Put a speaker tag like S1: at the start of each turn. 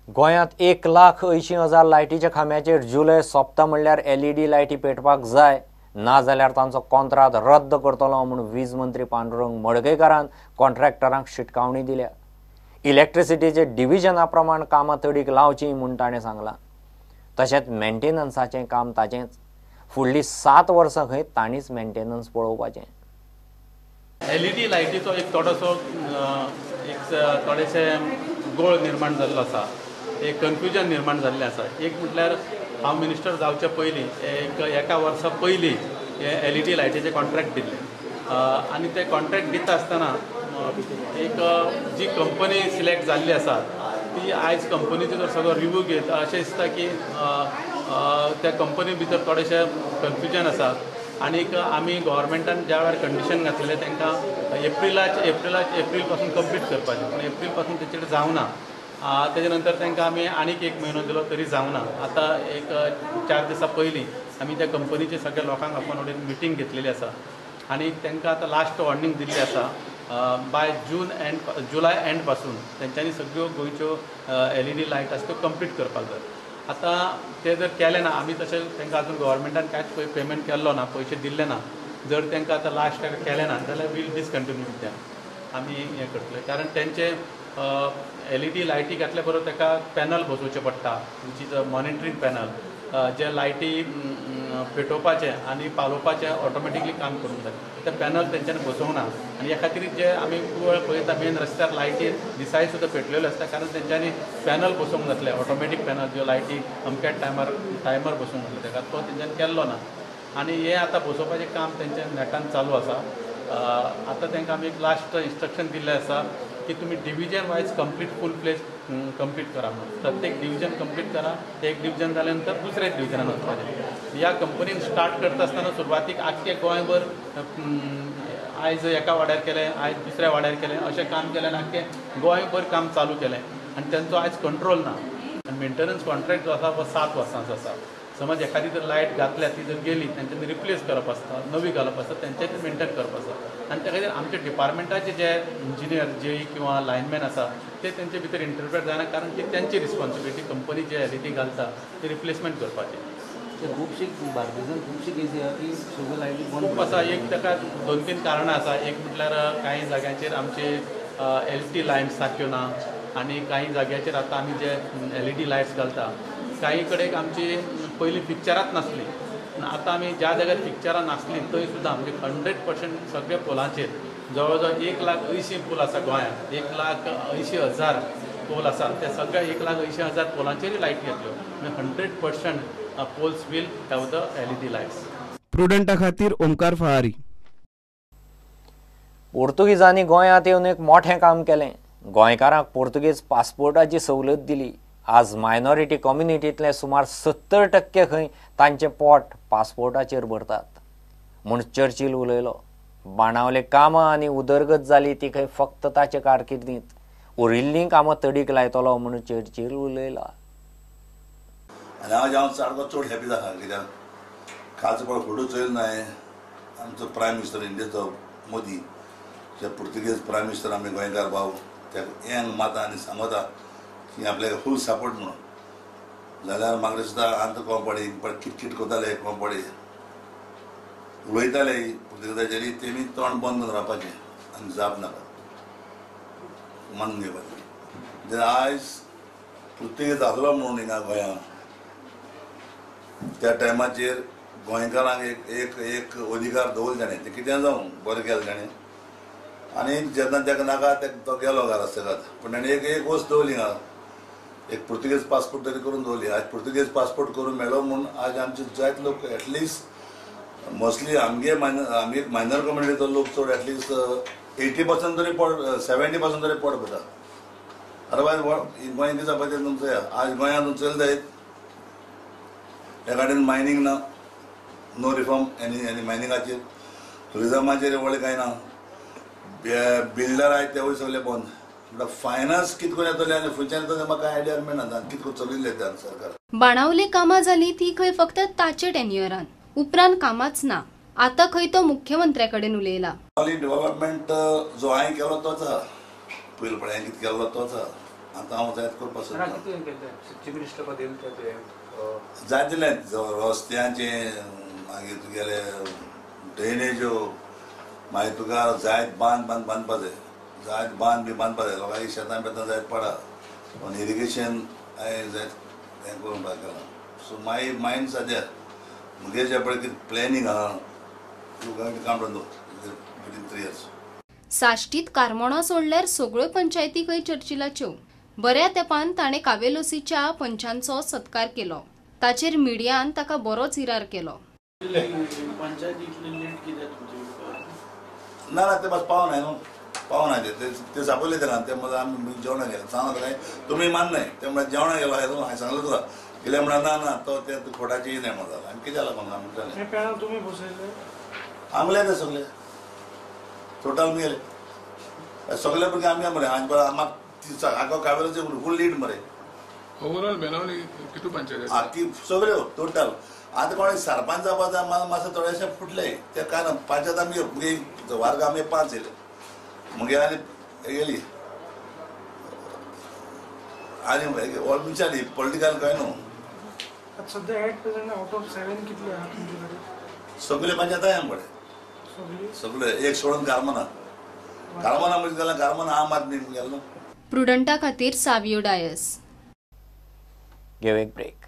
S1: गोंयांत 1,80,000 लायटीच्या खांब्याचेर जुलय सोंपता म्हणल्यार एलईडी लायटी पेटपाक जाय, ना जाल्यार तांचो कॉन्ट्राक्ट रद्द करतलो म्हूण वीज मंत्री पांडुरंग मडकयकारान कॉन्ट्रॅक्टरांक शिटकावणी दिल्या. इलेक्ट्रिसिटीचे डिव्हिजना प्रमाण कामां तडीक लावचीं म्हूण ताणें सांगलां. तशेंच मेंटेनन्साचें काम ताचेंच, फुडलीं 7 वर्सां खंय तांणीच मेंटेनन्स पळोवपाचें.
S2: एलईडी लायटीचो एक थोडोसो एक थोडेशें गोळ निर्माण जाल्लो आसा, एक कन्फ्युजन निर्माण जाल्लें आसा. एक म्हटल्यार हांव मिनिस्टर जावचे पयलीं एक एका वर्सा पयलीं हे एलईडी लायटीचें कॉन्ट्रॅक्ट दिल्लें आनी ते कॉन्ट्रॅक्ट दिता आसतना एक जी कंपनी सिलेक्ट जाल्ली आसा ती आयज कंपनीचो जर सगळो रिव्यू घेत अशें दिसता की त्या कंपनी भितर थोडेशें कन्फ्युजन आसा. आनीक आमी गव्हर्मेंटान ज्या वेळार कंडिशन घातलेलें तांकां एप्रील पासून कंप्लीट करपाचें, पूण एप्रील पासून तेचेर जावना. तेजे नंतर तांकां आमी आनीक 1 म्हयनो दिलो तरी जावना. आतां एक 4 दिसां पयलीं आमी त्या कंपनीचे सगळ्या लोकांक आपोवन वडील मिटींग घेतलेली आसा आनी तांकां आतां लास्ट वॉर्निंग दिल्ली आसा, by June and July and पासून तेंच्यांनी सगळ्यो गोंयच्यो एलईडी लायट आसा त्यो कंप्लीट करपाक जाय. आतां ते जर केलें ना, आमी तशें तांकां अजून गव्हर्मेंटान कांयच पेमेंट केल्लो ना, पयशे दिल्ले ना, जर तांकां आतां लास्ट केलें ना जाल्यार वील डिसकंटिन्यू विथ देम, आमी हें करतले. कारण तेंचे एलईडी लायटी घातल्या बरोबर ताका पॅनल बसोवचें पडटा, which is a monitoring panel, जे लायटी पेटोवपाचें आनी पालोवपाचें ऑटोमॅटिकली काम करूंक जाय. ते पॅनल तेंच्यांनी बसोवंक ना आनी ह्या खातीर जे आमी खूब वेळ पळयता मेन रस्त्यार लायटी दिसाय सुद्दां पेटलेल्यो आसता, कारण तेंच्यांनी पॅनल बसोवंक जातलें, ऑटोमॅटीक पॅनल ज्यो लायटी अमक्या टायमार बसोवंक जातलें ताका, तो तेंच्यांनी केल्लो ना. आनी हें आतां बसोवपाचें काम तेंच्या नेटान चालू आसा. आतां तांकां आमी एक लास्ट इन्स्ट्रक्शन दिल्लें आसा की तुमी division wise complete full fledge complete करा म्हणून, प्रत्येक डिविजन कंप्लीट करा, एक डिविजन जाल्या नंतर दुसऱ्या डिविजनान वचपाचें. ह्या कंपनीन स्टार्ट करता आसतना सुरवातीक आख्खे गोंयभर आयज एका वाड्यार केलें, आयज दुसऱ्या वाड्यार केलें, अशें काम केलें आनी आख्खें गोंयभर काम चालू केलें आनी तेंचो आयज कंट्रोल ना. आनी मेंटेनन्स कॉन्ट्रॅक्ट जो आसा तो 7 वर्सांचो आसा. समज एखादी जर लायट घातल्या ती जर गेली तेंच्यांनी रिप्लेस करप आसता, नवी घालप आसता, तेंच्यांनी मेंटेन करप आसता. आनी त्या खातीर आमच्या डिपार्टमेंटाचे जे इंजिनियर जे किंवा लायनमॅन आसा ते तेंचे भितर इंटरफेर जायना, कारण ती तेंची रिस्पॉन्सिबिलिटी कंपनी जे एलईडी घालता ती रिप्लेसमेंट करपाची.
S3: खुबशी बार्देजान खुबशी केसी आसा की सगळ्यो लायटी बंद
S2: खूब आसा. एक ताका 2-3 कारणां आसा. एक म्हटल्यार कांय जाग्यांचेर आमचे एल टी लायन्स सारक्यो ना आनी कांय जाग्याचेर आतां आमी जे एलईडी लायट्स घालता कांय कडेन आमची पयलीं पिक्चरांच नासलीं, आतां आमी ज्या जाग्यार पिक्चरां नासलीं थंय सुद्दां म्हणजे 100% सगळ्या पोलांचेर जवळ जवळ 1,80,000 पोल आसा गोंयांत, 1,80,000 पोल आसा, त्या सगळ्या 1,80,000 पोलांचेरूय लायटी येतल्यो. म्हणजे 100% poles will have the LED lights.
S4: प्रुडंटा खातीर ओमकार फहारी.
S1: पोर्तुगीजांनी गोंयांत येवन एक मोठें काम केलें. गोंयकारांक पोर्तुगीज पासपोर्टाची सवलत दिली. आज मायनॉरिटी कम्युनिटींतले सुमार 70% खंय तांचें पोट पासपोर्टाचेर भरतात म्हूण चर्चिल उलयलो. बाणावले कामां आनी उदरगत जाली ती खंय फक्त ताचे कारकिर्दींत, उरिल्लीं कामां तडीक लायतलो म्हूण चर्चिल उलयला.
S5: आनी आज हांव सारको चड हॅपी जाता कित्याक कालचो पळय फोटो चोयल ना आमचो प्रायम मिनिस्टर इंडियेचो मोदी, जे पुर्तुगेज प्रायम मिनिस्टर आमी गोंयकार भाव, त्या यंग माता आनी सांगता की आपल्याक फूल सपोर्ट म्हणून. जाल्यार म्हाका दिसता आमकां कोंपाडी किटकीट करताले, कोंपाडी उलयताले पुर्तुगेजाचेर, तेमी तोंड बंद करून रावपाचें आनी जाप नाका मानून घेवपाचें. जे आयज पुर्तुगेज आसलो म्हणून हिंगा गोंयांत त्या टायमाचेर गोंयकारांक एक एक एक अधिकार दवरले ताणें, तें कितें जावं बरें केलें ताणें. आनी जेन्ना ताका नाका तो गेलो घरा सगळ्यात, पूण ताणें एक एक वस्त दवरली हिंगा, एक पुर्तुगेज पासपोर्ट तरी करून दवरली. आज पुर्तुगेज पासपोर्ट करून मेळ्ळो म्हूण आज आमचे जायते लोक एटलिस्ट मोस्टली आमगे आमगे मायनर कम्युनिटीचो लोक चड एटलिस्ट 80% तरी पोट, 70% तरी पोट भरता. अदरवायज गोंय कितें जावपाचें तुमचें. आज गोंयांत चल जायत ह्या कडेन मायनींग ना, नो रिफॉर्म एनी आनी मायनिंगाचेर, टुरिजमाचेर व्हडलें कांय ना, बिल्डर आहाय तेवूय सगळे बंद. म्हणटा फायनान्स कितें करून येतलें आनी खंयच्यान येतलें म्हाका आयडिया मेळना, कितें करून चलयल्लें त्या सरकार.
S6: बाणावले कामां जाली ती खंय फक्त ताचे टेन्युअरान, उपरांत कामाच ना. आतां खंय तो मुख्यमंत्र्या कडेन उलयला.
S5: बाणावली डेव्हलपमेंट जो हांवें केलो तोच आहा, पयलो पळय हांवें कितें केल्लो तोच आहा. आतां हांव जायत करपाक सोदतां. जाय दिलें रस्त्यांचें, मागीर तुगेले ड्रेनेज्यो, मागीर तुका जायत बांद बांद बांदपा जाय, जायत बांद बी बांदपा जाय. लोकांची शेतां बेतां जायत पडा पूण इरिगेशन हांवें जायत हें करूंक केलां. सो my mind सद्या मुगे जें पळय कितें प्लॅनिंग आहा you going to come to within 3 years.
S6: साश्टीत कार्मोणा सोडल्यार सगळ्यो पंचायती खंय चर्चिलाच्यो. बऱ्या तेंपान ताणें कावेलोसीच्या पंचांचो सत्कार केलो. ताचेर मिडियान ताका बरोच इरार केलो.
S5: ना ना ते बस पावना न्हू, पावना ते ते सापयले तेका. ते म्हळ्यार आमी जेवणाक गेले, सांगला काय तुमी मान्नाय. ते म्हळ्यार जेवणाक गेलो हांवें सांगलें तुका कितें म्हणा ना ना तो ते खोटाची न्हय म्हणटा. आनी कितें जालां कोण आमी
S7: तुमी बसयले
S5: आमले ते सगळे टोटल गेले सगळे भुरगे आमी मरे. आज म्हाका आगो कावेलोचे फूल लीड मरे.
S8: ओवरऑल बेनावली कितू पंचायत
S5: ती सगळ्यो टोटल. आतां कोण सरपंच जावपाक मातशें थोडेशें फुटले ते काय ना. पंचायत आमी मुगे वार्ग आमी 5 येयले मुगे आनी गेली आनी ऑलमोस्ट पॉलिटिकल काय न्हू.
S7: सध्या एट प्रेझेंट आउट ऑफ 7 कितले आहा तुमचे कडेन?
S5: सगळे पंचायत आहे आमकडे सगळे, एक सोडून कारमना. कारमना म्हणजे जाल्यार कारमना आम आदमी गेलो.
S6: प्रुडंटा खातीर सावियो डायस.
S1: घेव एक ब्रेक.